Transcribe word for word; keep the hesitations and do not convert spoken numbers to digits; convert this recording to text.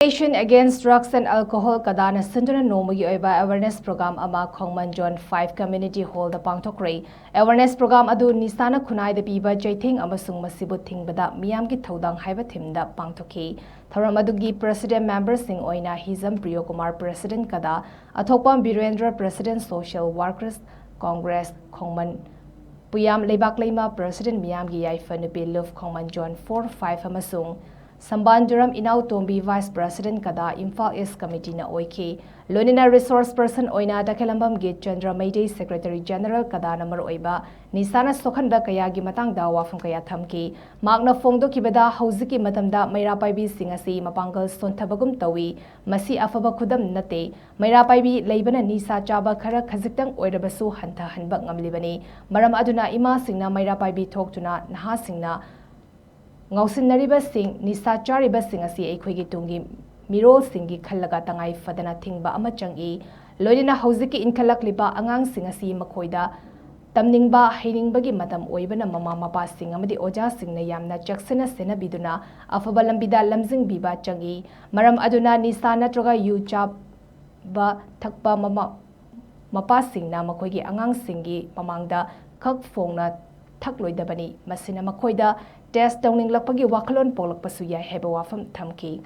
Education Against Drugs and Alcohol ꯀꯗꯥꯅ ꯁꯤꯟꯗꯨꯅ ꯅꯣꯡꯃꯒꯤ ꯑꯣꯏꯕ awareness program ꯑꯃ ꯈꯣꯡꯃꯟ Zone five Community Hall ꯗ ꯄꯥꯡꯊꯣꯛꯈ꯭ꯔꯦ꯫ Awareness program ꯑꯗꯨ ꯅꯤꯁꯥꯅ ꯈꯨꯟꯅꯥꯏꯗ ꯄꯤꯕ ꯆꯩꯊꯦꯡ ꯑꯃꯁꯨꯡ ꯃꯁꯤꯕꯨ ꯊꯤꯡꯕꯗ ꯃꯤꯌꯥꯝꯒꯤ ꯊꯧꯗꯥꯡ ꯍꯥꯏꯕ theme ꯗ ꯄꯥꯡꯊꯣꯛꯈꯤ꯫ ꯊꯧꯔꯝ ꯑꯗꯨꯒꯤ president member ꯁꯤꯡ ꯑꯣꯏꯅ ꯍꯤꯖꯝ ꯄ꯭ꯔꯤꯌꯣꯀꯨꯃꯥꯔ, president ꯀꯗꯥ, ꯑꯊꯣꯛꯄꯝ Birendra, president Social Workers Congress ꯈꯣꯡꯃꯟ, ꯄꯨꯌꯥꯝ ꯂꯩꯕꯥꯛ ꯂꯩꯃ, president ꯃꯤꯌꯥꯝꯒꯤ ꯌꯥꯏꯐ ꯅꯨꯄꯤ ꯂꯨꯞ ꯈꯣꯡꯃꯟ Zone four five, ꯑꯃꯁꯨꯡ ꯁꯝꯕꯥꯟꯖꯨꯔꯝ ꯏꯅꯥꯎꯇꯣꯝꯕꯤ, vice president ꯀꯗꯥ, ꯏꯝꯐꯥꯜ East committee ꯅ ꯑꯣꯏꯈꯤ꯫ ꯂꯣꯏꯅꯅ resource person ꯑꯣꯏꯅ ꯇꯈꯦꯂꯝꯕꯝ ꯒꯤꯠ ꯆꯟꯗ꯭ꯔ ꯃꯩꯇꯩ, secretary general ꯀꯗꯥꯅ ꯃꯔꯨꯑꯣꯏꯕ ꯅꯤꯁꯥꯅ ꯁꯣꯛꯍꯟꯕ ꯀꯌꯥꯒꯤ ꯃꯇꯥꯡꯗ ꯋꯥꯐꯝ ꯀꯌꯥ ꯊꯝꯈꯤ꯫ ꯃꯍꯥꯛꯅ ꯐꯣꯡꯗꯣꯛꯈꯤꯕꯗ, ꯍꯧꯖꯤꯛꯀꯤ ꯃꯇꯝꯗ ꯃꯩꯔꯥ ꯄꯥꯏꯕꯤꯁꯤꯡ ꯑꯁꯤ ꯃꯄꯥꯡꯒꯜ ꯁꯣꯟꯊꯕꯒꯨꯝ ꯇꯧꯏ꯫ ꯃꯁꯤ ꯑꯐꯕ ꯈꯨꯗꯝ ꯅꯠꯇꯦ꯫ ꯃꯩꯔꯥ ꯄꯥꯏꯕꯤ ꯂꯩꯕꯅ ꯅꯤꯁꯥ ꯆꯥꯕ ꯈꯔ ꯈꯖꯤꯛꯇꯪ ꯑꯣꯏꯔꯕꯁꯨ ꯍꯟꯊꯍꯟꯕ ꯉꯝꯂꯤꯕꯅꯤ꯫ ꯃꯔꯝ ꯑꯗꯨꯅ ꯏꯃꯥꯁꯤꯡꯅ ꯃꯩꯔꯥ ꯄꯥꯏꯕꯤ ꯊꯣꯛꯇꯨꯅ ꯅꯍꯥꯁꯤꯡꯅ ꯉꯥꯎꯁꯤꯟꯅꯔꯤꯕꯁꯤꯡ, ꯅꯤꯁꯥ ꯆꯥꯔꯤꯕꯁꯤꯡ ꯑꯁꯤ ꯑꯩꯈꯣꯏꯒꯤ ꯇꯨꯡꯒꯤ ꯃꯤꯔꯣꯜꯁꯤꯡꯒꯤ ꯈꯜꯂꯒ ꯇꯉꯥꯏ ꯐꯗꯅ ꯊꯤꯡꯕ ꯑꯃ ꯆꯪꯏ꯫ ꯂꯣꯏꯅꯅ ꯍꯧꯖꯤꯛꯀꯤ ꯏꯟꯈꯠꯂꯛꯂꯤꯕ ꯑꯉꯥꯡꯁꯤꯡ ꯑꯁꯤ ꯃꯈꯣꯏꯗ ꯇꯝꯅꯤꯡꯕ, ꯍꯩꯅꯤꯡꯕꯒꯤ ꯃꯇꯝ ꯑꯣꯏꯕꯅ ꯃꯃꯥ ꯃꯄꯥꯁꯤꯡ ꯑꯃꯗꯤ ꯑꯣꯖꯥꯁꯤꯡꯅ ꯌꯥꯝꯅ ꯆꯦꯛꯁꯤꯟꯅ ꯁꯦꯟꯅꯕꯤꯗꯨꯅ ꯑꯐꯕ ꯂꯝꯕꯤꯗ ꯂꯝꯖꯤꯡꯕꯤꯕ ꯆꯪꯏ꯫ ꯃꯔꯝ ꯑꯗꯨꯅ ꯅꯤꯁꯥ ꯅꯠꯇ꯭ꯔꯒ ꯌꯨ ꯆꯥꯕ ꯊꯛꯄ ꯃꯃꯥ ꯃꯄꯥꯁꯤꯡꯅ ꯃꯈꯣꯏꯒꯤ ꯑꯉꯥꯡꯁꯤꯡꯒꯤ ꯃꯃꯥꯡꯗ ꯈꯛ ꯐꯣꯡꯅ ꯊꯛꯂꯣꯏꯗꯕꯅꯤ꯫ ꯃꯁꯤꯅ ꯃꯈꯣꯏꯗ test ꯇꯧꯅꯤꯡꯂꯛꯄꯒꯤ ꯋꯥꯈꯜꯂꯣꯟ ꯄꯣꯛꯂꯛꯄꯁꯨ ꯌꯥꯏ ꯍꯥꯏꯕ ꯋꯥꯐꯝ ꯊꯝꯈꯤ꯫